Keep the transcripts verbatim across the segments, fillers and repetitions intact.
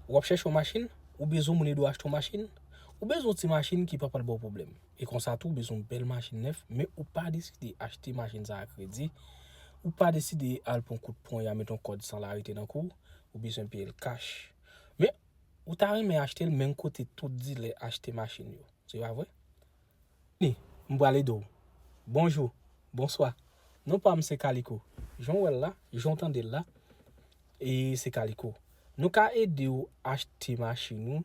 W ap chèche yon machin, ou bezwen moun ede w achte yon machin, ou bezwen yon ti machin ki pa pral ba w pwoblèm. E konsa tou, ou bezwen yon bèl machin nèf, men ou pa deside achte machin sa a kredi, ou pa deside al pran kout pwen, y a met yon kòd san l arete nan kou w, ou bezwen peye l kach. Men, ou ta renmen achte l menm kote tout dilè achte machin yo. Se pa vre? Ni, m pral ede w. Bonjou, bonswa. Non pa m se Kaliko. Jan w wè l la, jan w tande l la, e se Kaliko. Nou ka ede w achte machin ou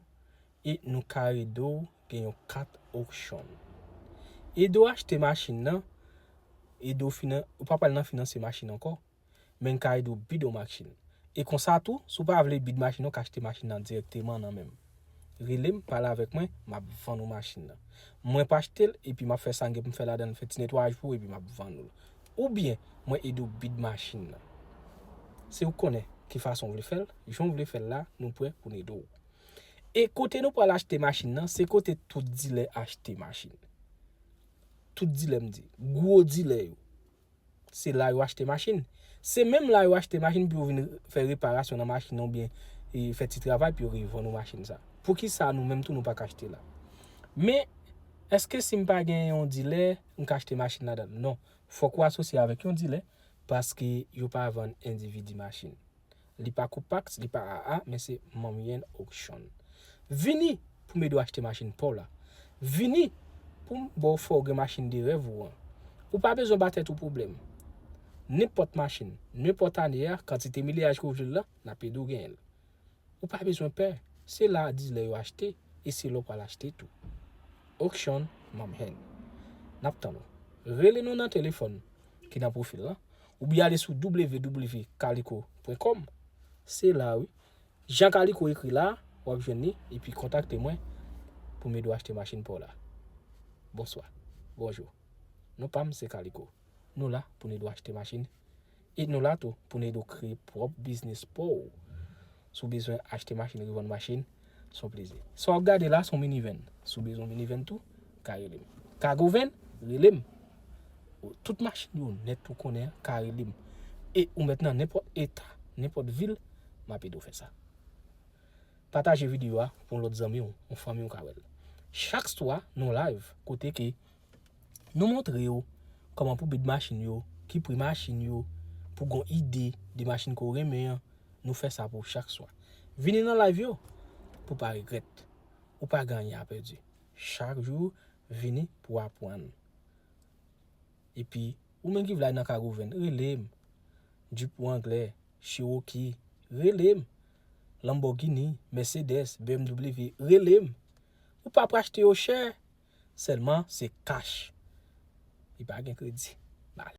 e nou ka ede w gen yon kat Auction. Ede w achte machin nan, ede w finan, ou pa pral nan finanse machin ankò, men n ka ede w bid yon machin. E konsa tou, si w pa vle bid machin nan, w ka achte machin nan dirèkteman nan men m. Rele m, pale avèk mwen, m ap vann ou machin nan. Mwen pa achte l, epi m ap fè sa m gen pou m fè ladan l, fè ti netwayaj pou ou, epi m ap vann ou l. Oubyen, mwen ede w bid machin nan. Se ou k konnen ki fason w vle fè l, jan w vle fè l la, nou prè pou n ede w. E kote nou pral achte machin nan, se kote tout dilè achte machin. Tout dilè m di, gwo dilè yo. Se la yo achte machin. Se menm la yo achte machin pou yo vin fè reparasyon nan machin nan oubyen e, fè ti travay pou yo revann ou machin sa. Poukisa nou menm tou nou pa ka achte la? Men, èske si m pa gen yon dilè, m ka achte machin ladan l? Non. Fòk ou asosye avèk yon dilè, paske yo pa vann endividi machin. Li pa Copax, li pa A A, men se Manmyen Auction. Vini pou m ede w achte machin pa w la. Vini pou m ba w fè w gen machin de rèv ou an. Ou pa bezwen ba tèt ou pwoblèm. Nenpòt machin, nenpòt ane a, kantite milyaj ke w vle l lan, n ap ede w genyen l. Ou pa bezwen pè. Se la dilè yo achte, e se la w pral achte tou. Auction Manmyen. N ap tann ou. Rele nou nan telefòn ki nan pwofil lan, oubyen ale sou w w w kaliko pwen kòm. Se la wi. Jan Kaliko ekri la, w ap jwenn li, epi kontakte mwen pou m ede w achte machin pa w la. Bonswa. Bonjou. Non pa m se Kaliko. Nou la pou n ede w achte machin. E nou la tou pou n ede w kreye pwòp biznis pa w. Si w bezwen achte machin, revann machin, se yon plezi. Sa w ap gade la, se yon minivan. Si w bezwen yon minivan tou, ka rele m. Kagovan, rele m. Tout machin yo nèt ou konnen an, ka rele m. E ou mèt nan nenpòt eta, nenpòt vil, m ap ede w fè sa. Pataje videyo a pou yon lòt zanmi w, yon fanmi w ka wè l. Chak swa, nou live, kote ke nou montre yo kòman pou bid machin yo, ki pri machin yo, pou gon ide de machin ke w renmen an, nou fè sa pou w chak swa. Vini nan live yo pou w pa regrèt. Ou pa gen anyen a pèdi. Chak jou, vini pou w aprann. Epi, ou menm ki vle al nan Kagovan, rele m. Jeep Wrangler, Cherokee, rele m. Lamborghini, Mercedes, B M W, rele m. Ou pa pou achte yo chè, sèlman se kach. Li pa gen kredi. Bal.